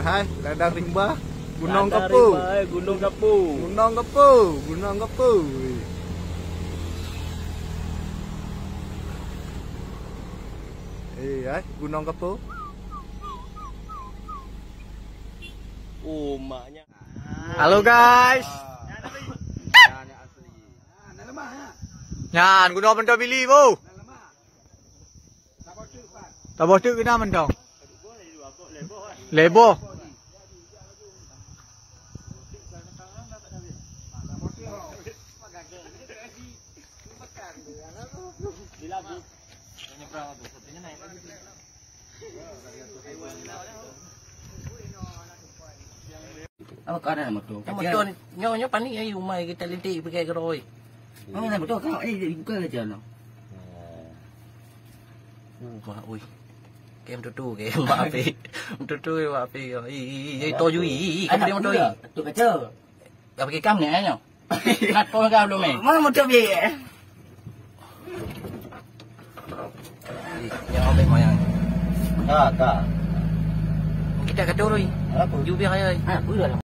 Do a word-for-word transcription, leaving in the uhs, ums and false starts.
Hai, ladang rimba, gunong kapu. Gunong kapu. Gunong kapu, gunong kapu. Eh, hai, gunong kapu. Oh, maknya. Halo, guys. Nyan, gunong mantong Bili, bu. Taboh teuk keunan mantong. Leboh. Apa kau ada motor? Motor ni, nyoe, nyoe panik ayu mai kita lintik pakai geroi. Mana motor kau? Eh, bukan aja no. Oh, mak oi. Kem tutu ke, mak api. Tutu ke, mak api. Ih, ih, ih, ih, toju, ih, ih, kamu dia motor, ih. Tu kaca. Dah pakai kam ni, eh, nyoe? Nak kau kau belum, eh? Mana motor biar, eh? Ih, yang ambil mayang. Ka, ka. Kita kata, Roy. Apa? Ju biar, Roy. Ha, apa dah?